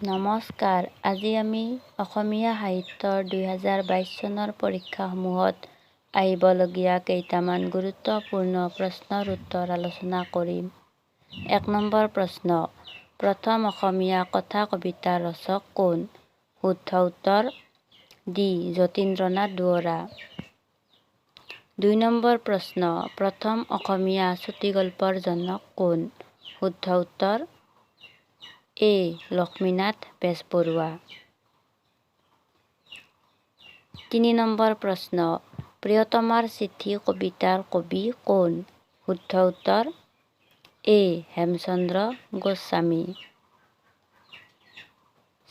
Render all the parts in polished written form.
নমস্কাৰ, আজি আমি অসমীয়া সাহিত্যৰ 2022 চনৰ পৰীক্ষাসমূহত আহিবলগীয়া কেইটামান গুৰুত্বপূৰ্ণ প্ৰশ্নৰ উত্তৰ আলোচনা কৰিম। 1 নম্বৰ প্ৰশ্ন, প্ৰথম অসমীয়া কথা কবিতাৰ ৰচক কোন? শুদ্ধ উত্তৰ ডি যতীন্দ্ৰনাথ দুৱৰা। 2 নম্বৰ প্ৰশ্ন, প্ৰথম অসমীয়া চুটিগল্পৰ জনক কোন? শুদ্ধ উত্তৰ এ লক্ষ্মীনাথ বেজবৰুৱা। 3 নম্বৰ প্ৰশ্ন, প্ৰিয়তমাৰ চিঠি কবিতাৰ কবি কোন? শুদ্ধ উত্তৰ এ হেমচন্দ্ৰ গোস্বামী।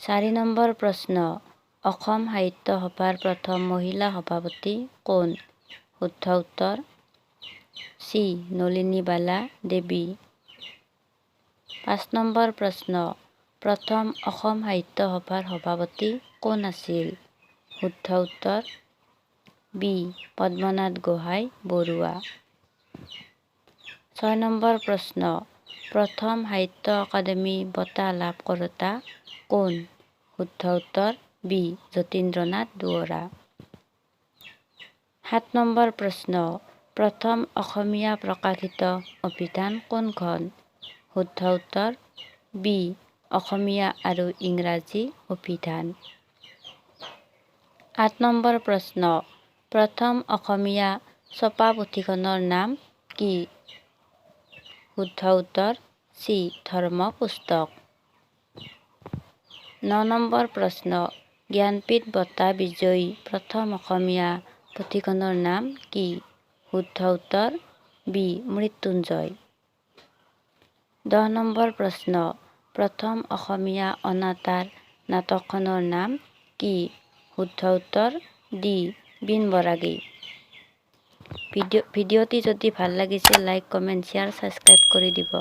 4 নম্বৰ প্ৰশ্ন, অসম সাহিত্য সভাৰ প্ৰথম মহিলা সভাপতি কোন? শুদ্ধ উত্তৰ চি নলিনীবালা দেৱী। 5 নম্বৰ প্ৰশ্ন, প্ৰথম অসম সাহিত্য সভাৰ সভাপতি কোন আছিল? শুদ্ধ উত্তৰ বি পদ্মনাথ গোহাঁই বৰুৱা। 6 নম্বৰ প্ৰশ্ন, প্ৰথম সাহিত্য অকাডেমী বঁটা লাভ কৰোঁতা কোন? শুদ্ধ উত্তৰ বি যতীন্দ্ৰনাথ দুৱৰা। 7 নম্বৰ প্ৰশ্ন, প্ৰথম অসমীয়া প্ৰকাশিত অভিধান কোনখন? শুদ্ধ উত্তৰ বি অসমীয়া আৰু ইংৰাজী অভিধান। 8 নম্বৰ প্ৰশ্ন, প্ৰথম অসমীয়া ছপা পুথিখনৰ নাম কি? শুদ্ধ উত্তৰ চি ধৰ্ম পুস্তক। 9 নম্বৰ প্ৰশ্ন, জ্ঞানপীঠ বঁটা বিজয়ী প্ৰথম অসমীয়া পুথিখনৰ নাম কি? শুদ্ধ উত্তৰ বি মৃত্যুঞ্জয়। 10 নম্বৰ প্ৰশ্ন, প্ৰথম অসমীয়া অনাতাঁৰ নাটকখনৰ নাম কি? শুদ্ধ উত্তৰ ডি বীণ বৰাগী। ভিডিঅ'টি যদি ভাল লাগিছে, লাইক, কমেণ্ট, শ্বেয়াৰ, ছাবস্ক্ৰাইব কৰি দিব।